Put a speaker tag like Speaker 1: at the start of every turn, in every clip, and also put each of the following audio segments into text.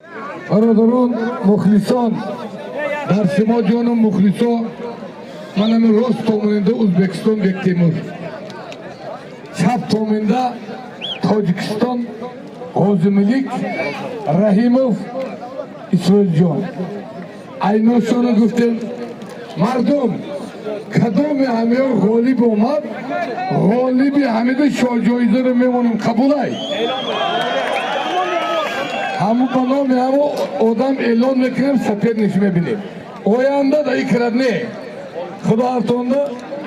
Speaker 1: Бародарон, мухлисон, дар шумо ҷону мухлисо, ман ҳамин рост томонинда Ӯзбекистон Бектемур, чап томонда Тоҷикистон Ғозимилик Раҳимов Исроилҷон. Айношоно гуфтем, мардум, кадоми ҳамиён ғолиб омад, ғолиби ҳамида шоҳҷоизаро мемонем. Қабулай? Ҳаму ба номи ҳаму одам эълон мекунем, соперник мебинем. Оянда да икрад не, худо артонда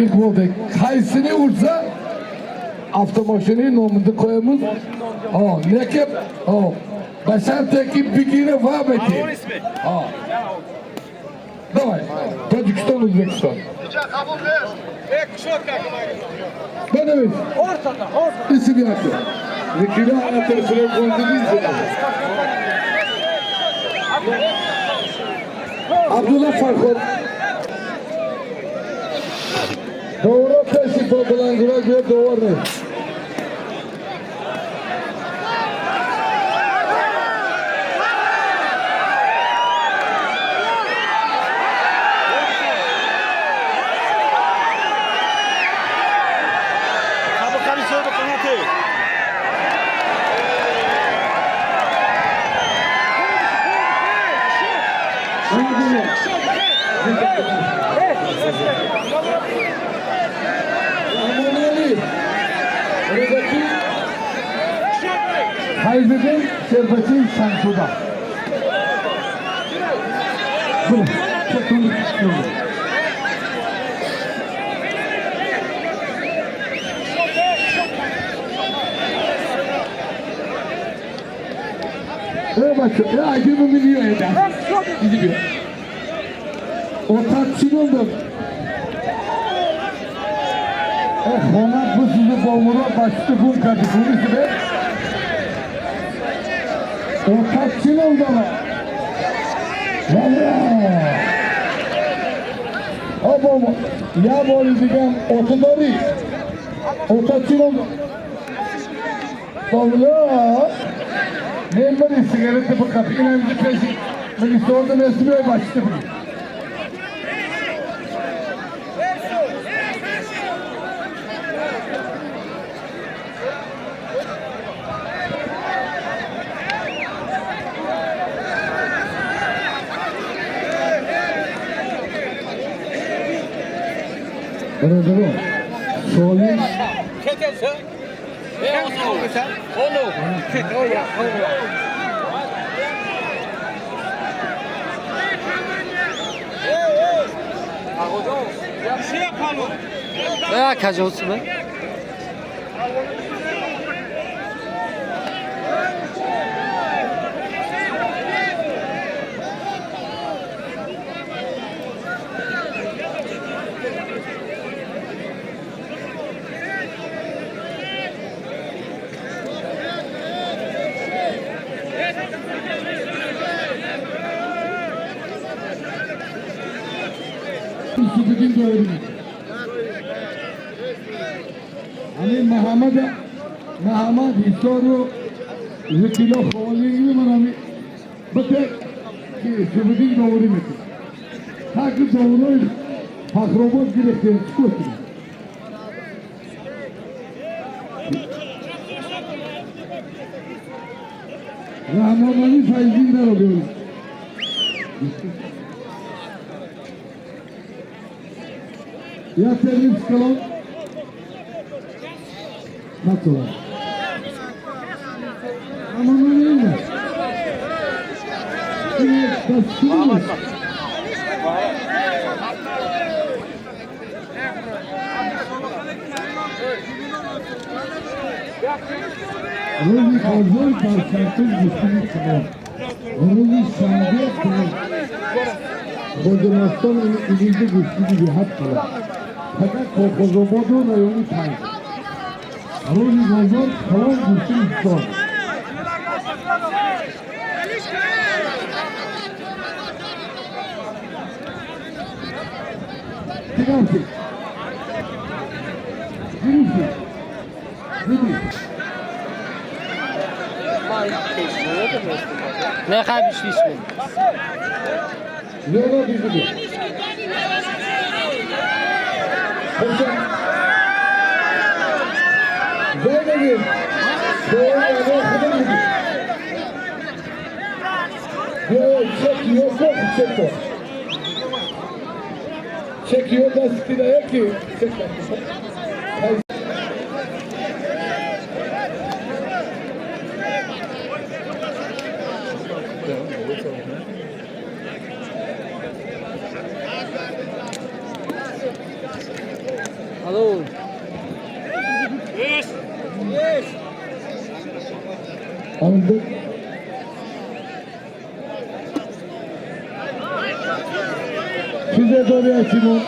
Speaker 1: иқбол де. Қайсини урса, автомошини номинда qo'yamiz. Lekin ба шарте ки бигира ва бетем. Давай, Тоҷикистон, Ӯзбекистон. Бинавис. Исми яке. Зикира телефон қондиги. Абдулла Фарход. Довро пеши бо баландура гӯя довар нест. Раҳмонали Рӯдакӣ, Файзиддин Сербачи Шамсуда. Бу, чатон. Э, бача, э, айдину милиё эда. Иди биё. Отат чӣ ном дод? Э, хонат бисӯзу, бомурод бачита гум карди, гумиси бе? Отат чӣ ном дорад? Валла! О, бомо, я бори дигам ота дорӣ? Ота чӣ ном дорад? Бомурод? Мембари сигарета биқап, инам инҷа пеши милисорда мести, биёй бачита бигир. Бародарон, солим.
Speaker 2: 야, 가져왔으면.
Speaker 1: Юсуфиддин доирӣ. Ҳамин Муҳаммад, Муҳаммад Ҳисору Зикило Ховалингӣ ман ҳами бите ки Юсуфиддин довурӣ мекунад. Так довурои Фахробод гирифтем, чӣ кор кунем? Раҳмонали Файзин наро биёред. Я термин калон. Натура. Раҳмонали дастур. Рӯзи бозор дар Шартуз гӯштини кабоб. Рӯзи шанбе дар Хоҷамастон илизи гӯштини беҳад калон. Фақат Колхозободу райони панҷ. Рӯзи бозор калон гӯштини Ҳисор. Гирифти. Гирифти. Диди.
Speaker 2: Не хай бишвиш.
Speaker 1: Зиёда бижиди. Зайнабин. Çekiyor dastine ki.
Speaker 2: Alo.
Speaker 1: Aldık. Size doğru Simon.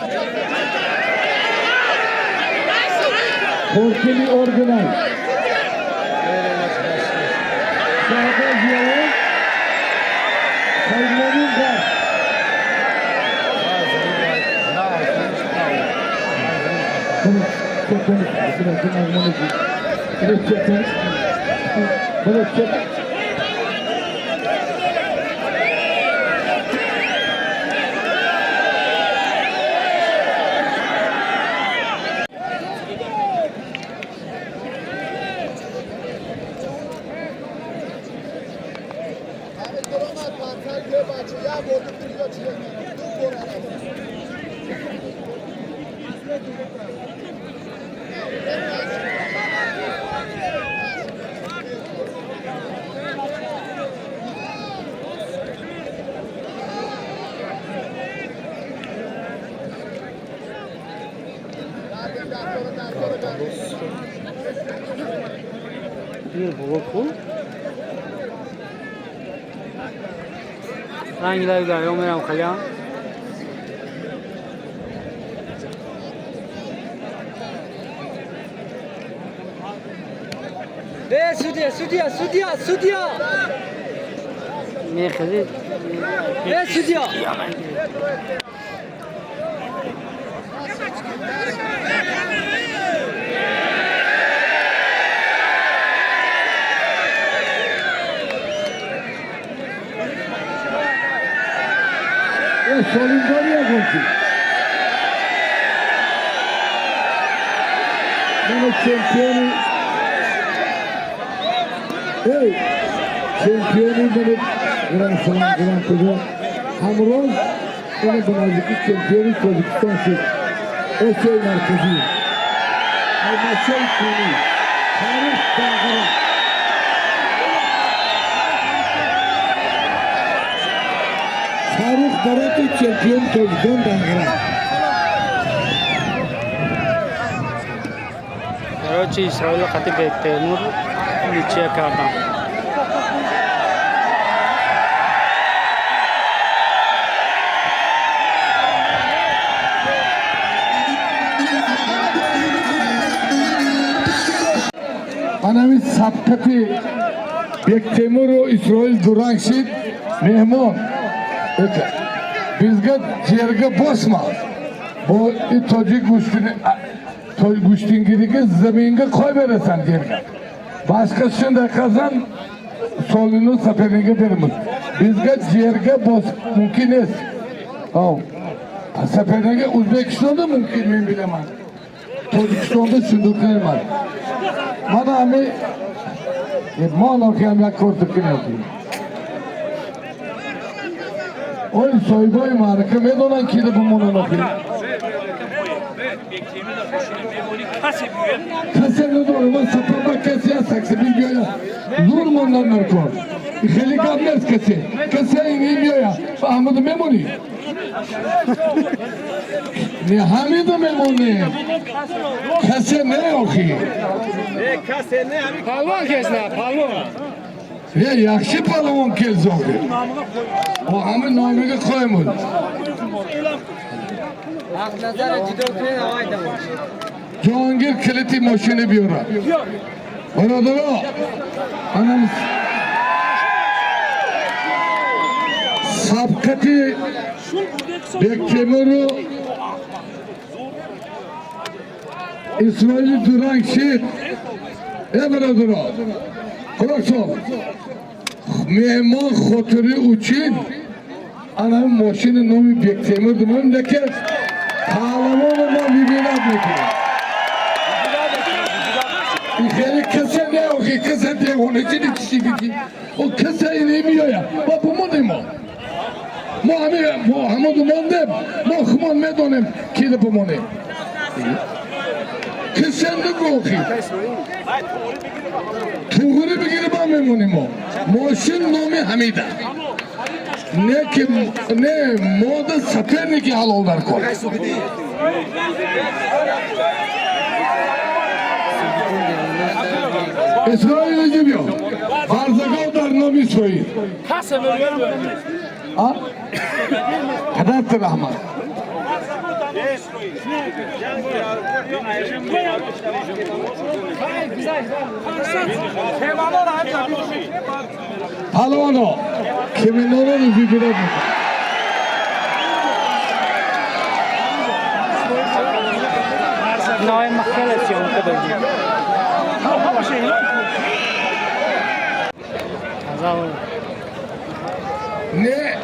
Speaker 1: Korkili Orgunay. Sağda Ziyalı. Sayınların var. Bunu çek.
Speaker 2: Ранги лайв дарё мерам халям.
Speaker 3: Судья, судья, судья, судья!
Speaker 2: Мехали.
Speaker 3: Судья!
Speaker 1: Солимдория гуфти. Мана чемпиони. Эй, чемпиони мана Гран Салам, Гран Куҷо. Ҳамроз ина ба наздики чемпиони Тоҷикистон шуд. Осиёи Марказӣ. Алмасои Кунӣ. Фарух Дағара. Фарух Баротов чемпион Тоҷикистон Дағара.
Speaker 2: Короче, Исроила қати Бектемур ничья кардам.
Speaker 1: Анами сабқати Бектемуру Исроил дуранг шид меҳмон. Бизга жерга босма. Бо и тоҷик гӯштингирига заминга қой берасан жерга. Башқа shunday qilsan solini соперник га beramiz. Bizga jerga bos mumkin emas. Hop. Соперник ga O'zbekistonda mumkin men bilaman. Tojikistonda shunday emas. Mana ami mol ham як ko'rdik qilyapti. Oy soyboy ma'raka medonан ки бумонан охи. Касе надорам, ман сапарба касе аст, аксе биёя. Зур мондан наркор. Хеле гап нест касе. Касе ин биёя. Аҳмад мемонӣ? Не ҳамиду мемонӣ. Касе не охи.
Speaker 2: Палвон кес на, палвон.
Speaker 1: Е, яхши палвон келз охи. О ҳами номига қоимуд. Ҷоҳонгир калити мошини биёрад. Бародаро, анам сабқати Бектемуру Исроили дуранг шид. Э, бародаро, Хулосо, Меҳмон хотири учин ана мошини номи Бектемир думонем, лекин паҳлавоно мо выбирать мекунем. Хеле касе не, охи касе девоначини чишиги о касе немиёяд, мо бимонем. Мо ҳами мо ҳамон мондем, мо хумон медонем, кида бимонем. Касе нагу, охи туғри бигири, мо мемонем. Мо мошин номи Ҳамида не, ки не, мода соперники ҳалол дар кор. Исроил, иҷи биё. Барзагов дар номи Исроил. Падарт раҳмат. Палвоно киминоро выбирать мекунад.
Speaker 2: Нои махеле съемка дадим. Азал.
Speaker 1: Не,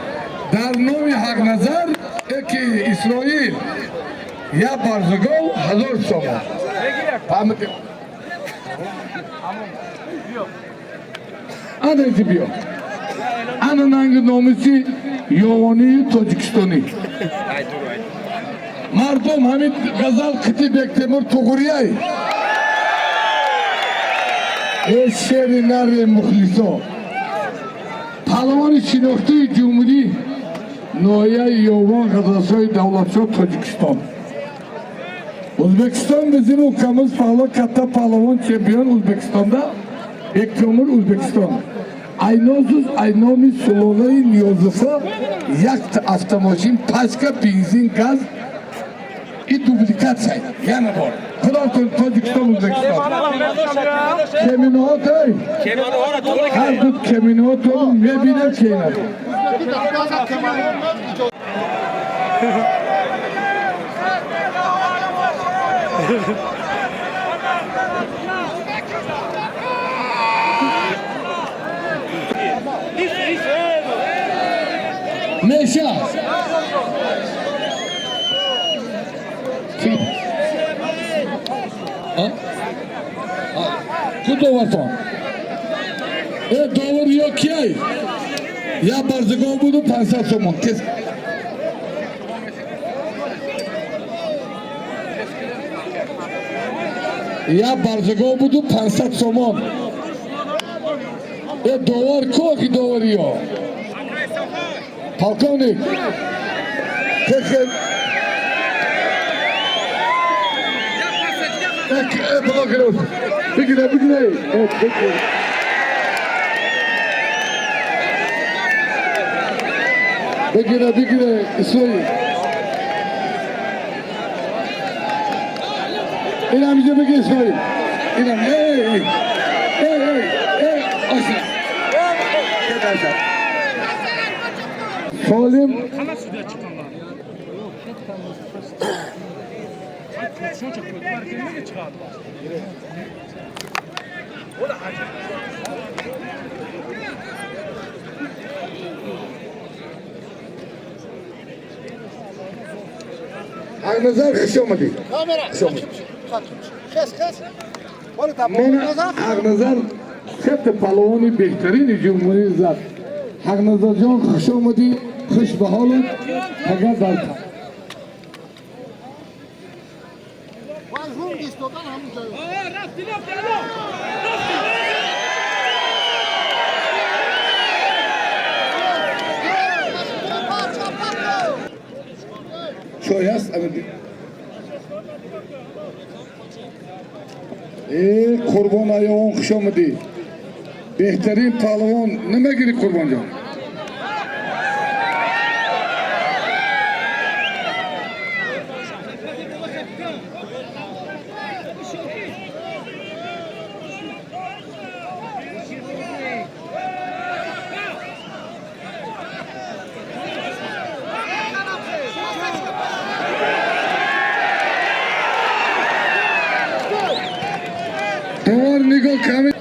Speaker 1: дар номи Ҳақназар яки Исроил я Барзагов 1000 сомон. Фаҳмидем? Ана, иди биё. Ана нанги номуси ёвонии тоҷикистонӣ. Мардум, ҳамин ғазал қити Бектемур туғурияй. Э, шери нари мухлисо, паҳлавони шинохтаи ҷумҳурӣ, ноҳияи Ёвон, Ғазалшоҳи Давлатшоҳ, Тоҷикистон, O'zbekiston. Bizim ukamiz pahlavon, katta pahlavon, chempion O'zbekistonda Bektemur, O'zbekiston. Айнозуз айноми сулолаи Ниёзовҳо якта автомошин, пачка бензин, газ и дубликация яна бор. Худотон, Тоҷикистон, O'zbekiston. Кеминоҳотай ҳар ду кеминоҳотон мебинад, кейнад. Меша. Ки? А? А? Ку довартон? Э, довар ё кияй? Я Барзагов буду 500 сомон. Кес. Я Барзагов буду 500 сомон. Э, довар ко ки довариё? Полковник. Техе. Так, блокировать. Бигире, бигире. Бигире. Бигире, бигире, Исроил. Инам иҷо бигир, Исроил. Инам, эй, эй, эй, эй, ошна. Солим. Ҳақназар, хуш омадӣ. Хуш омадӣ. Ман Ҳақназар хеле палавони беҳтарини ҷумҳурии зад. Ҳақназарҷон, хуш омадӣ, хуш ба ҳолат. Агар дар чой ҳаст. Э, Қурбон Аёвон, хуш омадӣ, беҳтарин паҳлавон. Намегирӣ, Қурбонҷон? Довар нигоҳ ками.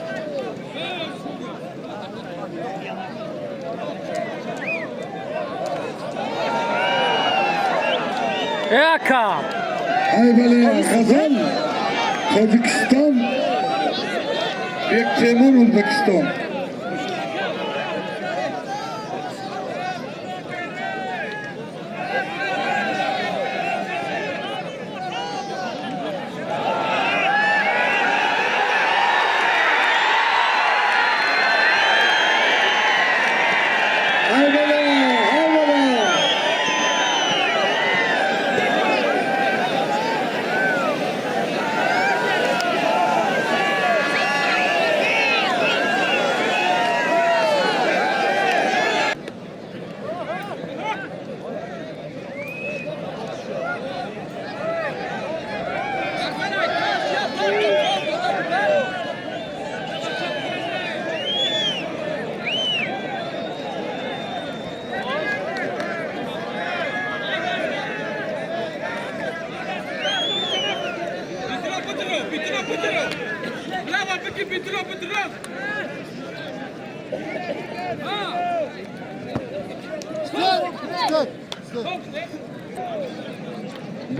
Speaker 2: Ака.
Speaker 1: Ай бале, Ғазал, Тоҷикистон, Бектемур, Ӯзбекистон. Ай бале, ай бале.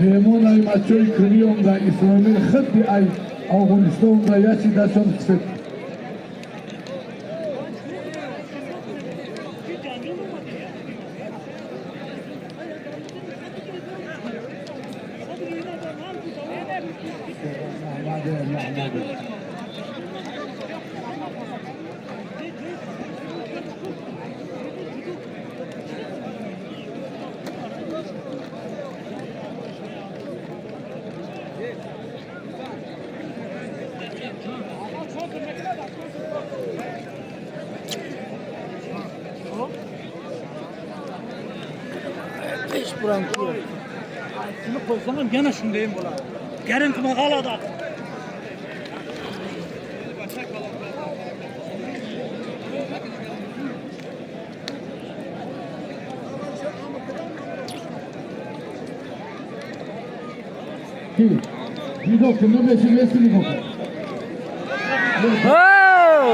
Speaker 1: Меҳмон ай мачои кунӣ омда, Исломил хидди ай Афғонистон омда, ячи дастон хисед.
Speaker 4: Besh buram Shuni qo'ysam ham yana shunday bo'ladi. Garin qilmay qoladi.
Speaker 1: Ки? Нигоҳ кун, намеши, меси, нигоҳ кун.
Speaker 2: Оу!